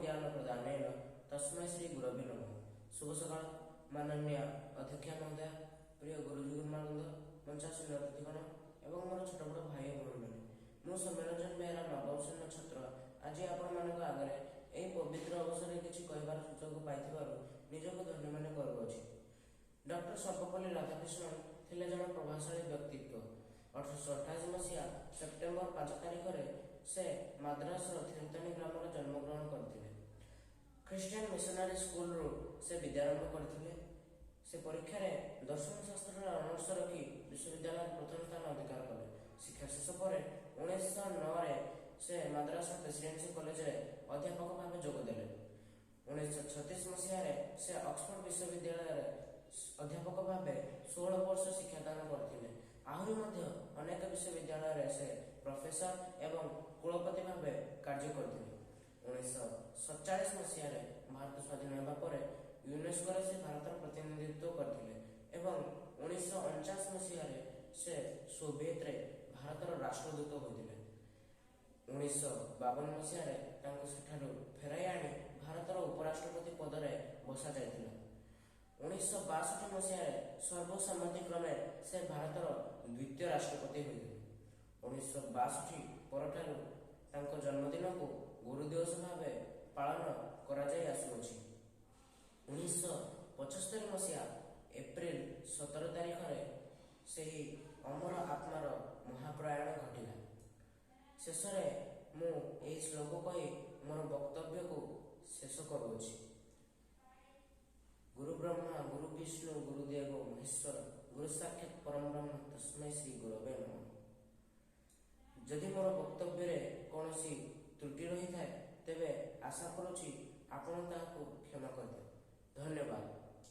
ଜ୍ଞାନ ପ୍ରଦାନେନ ତସ୍ମୈ ଶ୍ରୀ ଗୁରବେ ନମଃ। ଶୁଭ ସକାଳ ମାନନୀୟ ଅଧ୍ୟକ୍ଷା ମହୋଦୟା, ପ୍ରିୟ ଗୁରୁଜୀ ଗୁରୁମାବୃନ୍ଦ, ମଞ୍ଚାସୀନ ଅତିଥିଗଣ ଏବଂ ମୋର ଛୋଟ ବଡ଼ ଭାଇ ଓ ଭଉଣୀମାନେ। ମୁଁ ସୌମ୍ୟରଞ୍ଜନ ବେହେରା, ନବମ ଶ୍ରେଣୀର ଛାତ୍ର। ଆଜି ଆପଣମାନଙ୍କ ଆଗରେ ଏହି ପବିତ୍ର ଅବସରରେ କିଛି କହିବାର ସୁଯୋଗ ପାଇଥିବାରୁ ନିଜକୁ ଧନ୍ୟ ମନେ କରୁଅଛି। ଡକ୍ଟର ସର୍ବପଲ୍ଲୀ ରାଧାକୃଷ୍ଣନ ଥିଲେ ଜଣେ ପ୍ରଭାବଶାଳୀ ବ୍ୟକ୍ତିତ୍ୱ। 1888 ମସିହା ସେପ୍ଟେମ୍ବର 5 ତାରିଖରେ ସେ ମାଦ୍ରାସର ଥିରୁତାନି ଗ୍ରାମରେ ଜନ୍ମଗ୍ରହଣ କରିଥିଲେ। ଖ୍ରୀଷ୍ଟିଆନ ମିଶନାରୀ ସ୍କୁଲରୁ ସେ ବିଦ୍ୟାରମ୍ଭ କରିଥିଲେ। ସେ ପରୀକ୍ଷାରେ ଦର୍ଶନ ଶାସ୍ତ୍ରରେ ଅନର୍ସ ରଖି ବିଶ୍ୱବିଦ୍ୟାଳୟରେ ପ୍ରଥମ ସ୍ଥାନ ଅଧିକାର କଲେ। ଶିକ୍ଷା ଶେଷ ପରେ 1909ରେ ସେ ମାଦ୍ରାସର ପ୍ରେସିଡେନ୍ସି କଲେଜରେ ଅଧ୍ୟାପକ ଭାବେ ଯୋଗ ଦେଲେ। 1936 ମସିହାରେ ସେ ଅକ୍ସଫୋର୍ଡ ବିଶ୍ୱବିଦ୍ୟାଳୟରେ ଅଧ୍ୟାପକ ଭାବେ 16 ବର୍ଷ ଶିକ୍ଷାଦାନ କରିଥିଲେ। ଆହୁରି ମଧ୍ୟ ଅନେକ ବିଶ୍ୱବିଦ୍ୟାଳୟରେ ସେ ପ୍ରଫେସର ଏବଂ କୁଳପତି ଭାବେ କାର୍ଯ୍ୟ କରିଥିଲେ। 1947 ମସିହାରେ ଭାରତ ସ୍ୱାଧୀନ ହେବା ପରେ ୟୁନେସ୍କୋରେ ସେ ଭାରତର ପ୍ରତିନିଧିତ୍ୱ କରିଥିଲେ ଏବଂ 1949 ମସିହାରେ ସେ ସୋଭିଏତରେ ଭାରତର ରାଷ୍ଟ୍ରଦୂତ ହୋଇଥିଲେ। 1952 ମସିହାରେ ତାଙ୍କୁ ସେଠାରୁ ଫେରାଇ ଆଣି ଭାରତର ଉପରାଷ୍ଟ୍ରପତି ପଦରେ ବସାଯାଇଥିଲା। 1962 ମସିହାରେ ସର୍ବସମ୍ମତିକ୍ରମେ ସେ ଭାରତର ଦ୍ୱିତୀୟ ରାଷ୍ଟ୍ରପତି ହୋଇଥିଲେ। 1962 ପରଠାରୁ ତାଙ୍କ ଜନ୍ମଦିନକୁ ଗୁରୁ ଦିବସ ଭାବେ ପାଳନ କରାଯାଇ ଆସୁଅଛି। 1975 ମସିହା ଏପ୍ରିଲ 17 ତାରିଖରେ ସେହି ଅମର ଆତ୍ମାର ମହାପ୍ରୟାଣ ଘଟିଲା। ଶେଷରେ ମୁଁ ଏହି ଶ୍ଲୋକ କହି ମୋର ବକ୍ତବ୍ୟକୁ ଶେଷ କରୁଅଛି। ଗୁରୁ ବ୍ରହ୍ମା ଗୁରୁ ବିଷ୍ଣୁ ଗୁରୁଦେବ ମହେଶ୍ୱର, ଗୁରୁ ସାକ୍ଷାତ ପରମ ବ୍ରହ୍ମ ତସ୍ମୈ ଶ୍ରୀ ଗୁରବେ ନମଃ। ଯଦି ମୋର ବକ୍ତବ୍ୟରେ କୌଣସି ତ୍ରୁଟି ରହିଥାଏ, ତେବେ ଆଶା କରୁଛି ଆପଣ ତାହାକୁ କ୍ଷମା କରିଦେବେ। ଧନ୍ୟବାଦ।